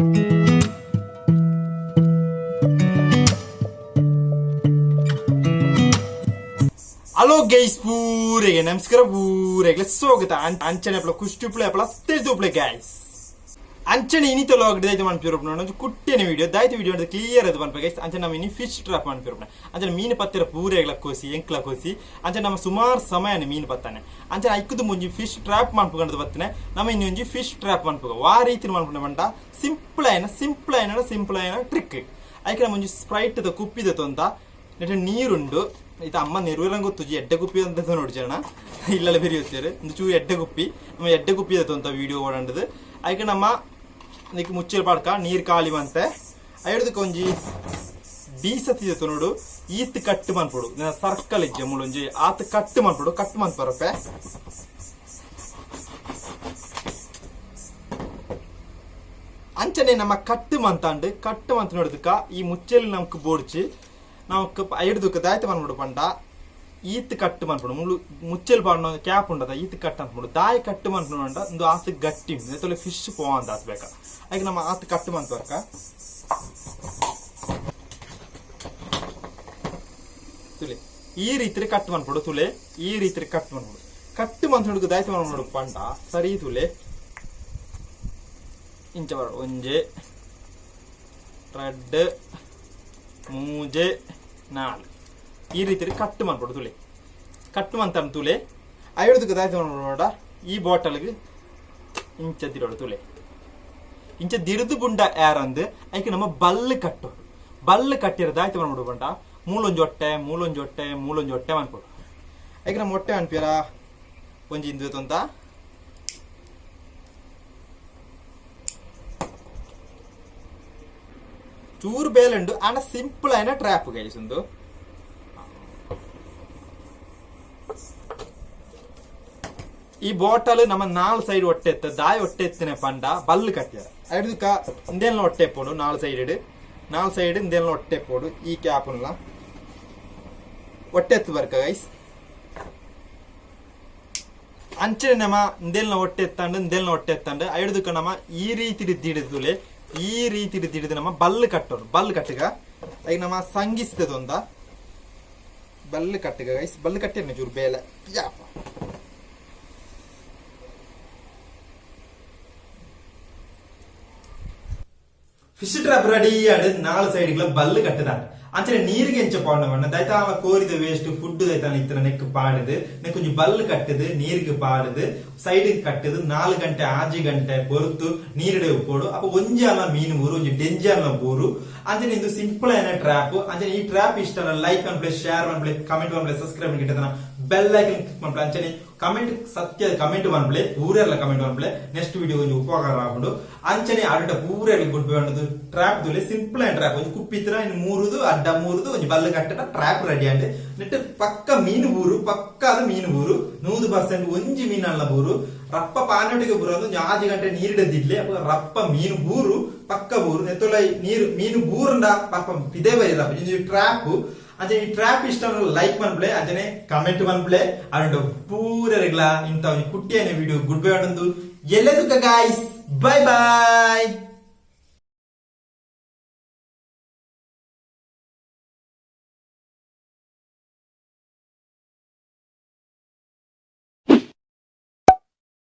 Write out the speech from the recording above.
Hello guys, ಪೂರೆಗೆ ನಮಸ್ಕಾರ, ಪೂರೆಗೆ ಸ್ವಾಗತ. ಅಂಚನೆ ಅಪ್ಲ ಕುಷ್ಟಿ ಅಪ್ಲ ತಿಳಿದು ಗೈಸ್. ಅಂಚನೆ ಇನಿತ ಲಾಗ್ ದಾಯ್ತು ಮನ್ಪಿರೋಪ್ನ ಒಂಜಿ ಕುಟ್ಟಿನ ವಿಡಿಯೋ ದಾಯ್ತು. ವಿಡಿಯೋ ಕ್ಲಿಯರ್ ಅದು ಪನ್ಪ ಗೈಸ್. ಅಂಚನೆ ನಮ್ಮ ಇನಿ ಫಿಶ್ ಟ್ರಾಪ್ ಮನ್ಪಿರೋಪ್ನ. ಅಂಚನೆ ಮೀನು ಪತ್ತಿರ ಪೂರೆಗ್ಲ ಕೋಸಿ, ಎಂಕ್ಲ ಕೋಸಿ. ಅಂಚನೆ ನಮ್ಮ ಸುಮಾರು ಸಮಯನ ಮೀನು ಪತ್ತಾನೆ. ಅಂಚನೆ ಐಕುದು ಮುಂಜಿ ಫಿಶ್ ಟ್ರಾಪ್ ಮನ್ಪುಗಂಡದು ಬತ್ತನೆ. ನಮ್ಮ ಇನಿ ಒಂಜಿ ಫಿಶ್ ಟ್ರಾಪ್ ಮನ್ಪುಗ. ವಾ ರೀತಿ ಮನ್ಪುನ ಪಂಡ ಸಿಂಪಲ್ ಆಯ್ನ ಸಿಂಪಲ್ ಆಯ್ನ ಸಿಂಪಲ್ ಆಯ್ನ ಟ್ರಿಕ್. ಐಕೆ ನಮ್ಮ ಒಂಜಿ ಸ್ಪ್ರೈಟ್ ದ ಕುಪ್ಪಿದ ತೊಂತ ನೆಟ್ ನೀರುಂಡು. ಇದು ಅಮ್ಮ ನೆರುವೆಲ್ಲ ಗೊತ್ತುಜಿ. ಎಡ್ಡೆ ಕುಪ್ಪಿ ಅಂತ ನೋಡಿ ಜನ ಇಲ್ಲೆಲ್ಲ ಬೆರೆಯುತ್ತಾರೆ. ಒಂದು ಚೂರು ಎಡ್ಡೆ ಕುಪ್ಪಿ, ನಮ್ಮ ಎಡ್ಡೆ ಕುಪ್ಪಿ ಅಂತ ವಿಡಿಯೋ ಓಡಂಡದು. ಐಕೆ ನಮ್ಮ ನಿಕ್ ಮುಚ್ಚಲ್ ಪಾಡ್ಕ, ನೀರು ಖಾಲಿ ಮಂತೆ. ಐಡ್ದಕ್ಕೆ ಒಂಜಿ ಬೀಸತಿ ನೋಡು. ಈತ್ ಕಟ್ ಮನ್ಪೊಡು. ಸರ್ಕಲ್ ಇಜ್ಜೆ ಮುಳೊಂಜಿ ಆತ್ ಕಟ್ ಮನ್ಪೊಡು. ಕಟ್ ಮನ್ಪರಪ್ಪೆ. ಅಂಚನೆ ನಮ್ಮ ಕಟ್ಟು ಮಂತಾಂಡು. ಕಟ್ಟು ಮಂತ್ ನೋಡಿದಕ್ಕ ಈ ಮುಚ್ಚಲ್ ನಮ್ಕ್ ಬೋಡ್ಚಿ. ನಮಕ್ ಐಡ್ದುಕ್ಕ ದಾಯ್ತ ಮನ್ಪೊಡು ಪಂಡ ಈತ್ ಕಟ್ಟು ಮನ್ಪೊಡು. ಮುಳ್ಳು ಮುಚ್ಚಲ್ ಪಾಡ್ನ ಕ್ಯಾಪ್ ಉಂಡದ, ಈತ್ ಕಟ್ ಅನ್ಪೊಡು. ದಾಯಿ ಕಟ್ಟು ಮನ್ಪುಂಡ ಒಂದು ಆತ್ ಗಟ್ಟಿ ಉಂಡು. ಫಿಶ್ ಪೋವಂತ ಆತ್ ಬೇಕ. ಐಕ್ ನಮ್ಮ ಆತ್ ಕಟ್ಟು ಮನ್ಪರ್ಕ ತುಲೆ. ಈ ರೀತಿ ಕಟ್ ಮನ್ಪೊಡು ತುಲೆ. ಈ ರೀತಿ ಕಟ್ ಮನ್ಪೊಡು. ಕಟ್ಟು ಮಂತ್ ದಾಯ್ತ ಮನ್ಪೊಡು ಪಂಡ ಸರಿ ತುಲೆ. ಇಂಚ ಬರ ಒಂಜೆ, ರೆಡ್, ಮೂಜೆ, ನಾಲ್, ಈ ರೀತಿ ಕಟ್ಟು ಮನ್ಪೊಡು ತುಲೆ. ಕಟ್ಟು ಮಂತ ತುಲೆ. ಐಡ್ದಕ್ಕೆ ದಾಯ್ತ ಮನ್ಪೊಡು, ಈ ಬಾಟಲ್ಗೆ ಇಂಚ ದಿರೋಡು ತುಲೆ. ಇಂಚ ದಿರಿದು ಬುಂಡ ಏರಂದು ಐಕೆ ನಮ್ಮ ಬಲ್ಲು ಕಟ್ಟೋಡು. ಬಲ್ಲು ಕಟ್ಟಿರ ದಾಯ್ತ ಮನ್ಪೊಡು ಪಂಡ ಮೂಲೊಂಜಿ ಒಟ್ಟೆ, ಮೂಲೊಂಜಿ ಒಟ್ಟೆ, ಮೂಲೊಂಜಿ ಒಟ್ಟೆ ಮನ್ಪೊಡು. ಐಕೆ ನಮ್ಮ ಒಟ್ಟೆ ಅನ್ಪಿರ ಒಂಜಿ ಇಂದು ತೊಂತ ಚೂರು ಬೇಲುಂಡು. ಆಂಡ ಸಿಂಪಲ್ ಆಯ್ನ ಟ್ರ್ಯಾಪ್ ಗೈಸ್ ಉಂದು. ಈ ಬಾಟಲ್ ನಮ್ಮ ನಾಲ್ ಸೈಡ್ ಒಟ್ಟೆ ಎತ್ತ ದಾಯಿ ಒಟ್ಟೆ ಎತ್ತನೆ ಪಂಡ ಬಲ್ಲು ಕಟ್ಟಿಯಾರ. ಐಡ್ದುಕ ಇಂದೇನ ಒಟ್ಟೆ ಪೋಡು. ನಾಲ್ ಸೈಡ್, ನಾಲ್ ಸೈಡ್ ಇಂದೇನ ಒಟ್ಟೆ ಪೋಡು. ಈ ಕ್ಯಾಪ್ನ್ಲ ಒಟ್ಟೆ ಎತ್ತು ಬರ್ಕ ಗೈಸ್. ಅಂಚನೆ ನಮ್ಮ ಇಂದೇಲ್ನ ಒಟ್ಟೆ ಎತ್ತಾಂಡು, ಇಂದೇಲ್ನ ಒಟ್ಟೆ ಎತ್ತಾಂಡು. ಐಡ್ದುಕ ನಮ್ಮ ಈ ರೀತಿ ದಿಡಿದುಲೆ. ಈ ರೀತಿ ದಿಡಿದು ನಮ್ಮ ಬಲ್ಲು ಕಟ್ಟೋರು. ಬಲ್ಲು ಕಟ್ಟಗ ಐಕ್ ನಮ್ಮ ಸಂಗಿಸ್ತದೊಂದ ಬಲ್ಲು ಕಟ್ಟಗ ಗೈಸ್. ಬಲ್ಲು ಕಟ್ಟಿರ್ನ ಚೂರು ಬೇಲೆ ಯಾಪ. ಫಿಶ್ ಟ್ರಾಪ್ ರೆಡಿ ಆಡ್ ನಾಲ್ ಸೈಡ್ಗಳ ಬಲ್ಲು ಕಟ್ಟದಾಂಡ್. ಅಂಚನೆ ನೀರಿಗೆ ಎಂಚ ಪಾಡ್ನ ಪಂಡ ದೈತಾನ ಕೋರಿದ ವೇಸ್ಟ್ ಫುಡ್ ದೈತಾನ ಇತ್ತನ ನೆಕ್ ಪಾಡುದು, ನೆಕ್ ಒಂಜಿ ಬಲ್ಲು ಕಟ್ಟುದು, ನೀರಿಗೆ ಪಾಡುದು, ಸೈಡ್ ಕಟ್ಟುದು 4 ಗಂಟೆ 6 ಗಂಟೆ ಪೊರುತು ನೀರಿಡೆ ಉಪ್ಪೋಡು. ಅಪ್ಪ ಒಂಜಿ ಅಲ್ಲ ಮೀನು ಊರು, ಒಂಜಿ ಡೆಂಜರ್ ಊರು. ಅಂಚನೆ ಇದು ಸಿಂಪಲ್ ಆಯ್ನ ಟ್ರಾಪ್. ಅಂಚನೆ ಈ ಟ್ರಾಪ್ ಇಷ್ಟ ಲೈಕ್ ಮನ್ಪ್ಲೆ, ಶೇರ್ ಮನ್ಪ್ಲೆ, ಕಮೆಂಟ್ ಮನ್ಪ್ಲೆ, ಸಬ್ಸ್ಕ್ರೈಬ್ ಗಿಟ್ಟದನ ಬೆಲ್ ಐಕನ್ ಕ್ಲಿಕ್ ಮನ್ಪ್ಲೆ. ಅಂಚನೆ ಕಮೆಂಟ್ ಸತ್ಯ ಕಮೆಂಟ್ ಮನ್ಪ್ಲೆ, ಪೂರೆಲ್ಲ ಕಮೆಂಟ್ ಮನ್ಪ್ಲೆ. ನೆಕ್ಸ್ಟ್ ವಿಡಿಯೋ ಒಂಜಿ ಉಪಕಾರ ಆಪುಂಡು. ಅಂಚನೆ ಅಡಟ ಪೂರೆಲ್ಲ ಗುಡ್ ಬೈ. ಟ್ರಾಪ್ ತುಲೆ, ಸಿಂಪಲ್ ಆಯ್ನ ಟ್ರಾಪ್. ಒಂಜಿ ಕುಪ್ಪಿತ್ರ ಇನ್ನು ಮೂರುದು ಅಡ್ಡ ಮೂರುದು ಒಂಜಿ ಬಲ್ಲು ಕಟ್ಟಡ ಟ್ರಾಪ್ ರೆಡಿ ಆಂಡ್. ನೆಟ್ ಪಕ್ಕ ಮೀನು ಊರು, ಪಕ್ಕ ಅದು ಮೀನು ಊರು 100%. ಒಂಜಿ ಮೀನು ಅಲ್ಲ ಬೂರು. ರಪ್ಪ ಪಾನೋಟಿಗೆ ಬೂರು. ಒಂಜಿ 6 ಗಂಟೆ ನೀರಿಡದಿಡ್ಲಿ. ಅಪ್ಪ ರಪ್ಪ ಮೀನು ಬೂರು, ಪಕ್ಕ ಬೂರು. ನೆತ್ತೊಲ ನೀರು ಮೀನು ಬೂರುಂಡ ಪಾಪ ಪಿದೆ ಬರಿರಪ್ಪ. ಒಂಜಿ ಟ್ರಾಪ್. ಅಂಚನೆ ಈ ಟ್ರಾಪ್ ಇಷ್ಟ ಲೈಕ್ ಮನ್ಪ್ಲೆ, ಅಂಚನೆ ಕಮೆಂಟ್ ಮನ್ಪ್ಲೆ. ಅರಂಡ ಪೂರೆಗ್ಲ ಇಂತ ಒಂಜಿ ಕುಟ್ಟಿಯನೆ ವಿಡಿಯೋ ಗುಡ್ ಬೈ. ಆಡೊಂದು ಎಲ್ಲೆದುಕ ಗಾಯ್ಸ್, ಬೈ ಬೈ.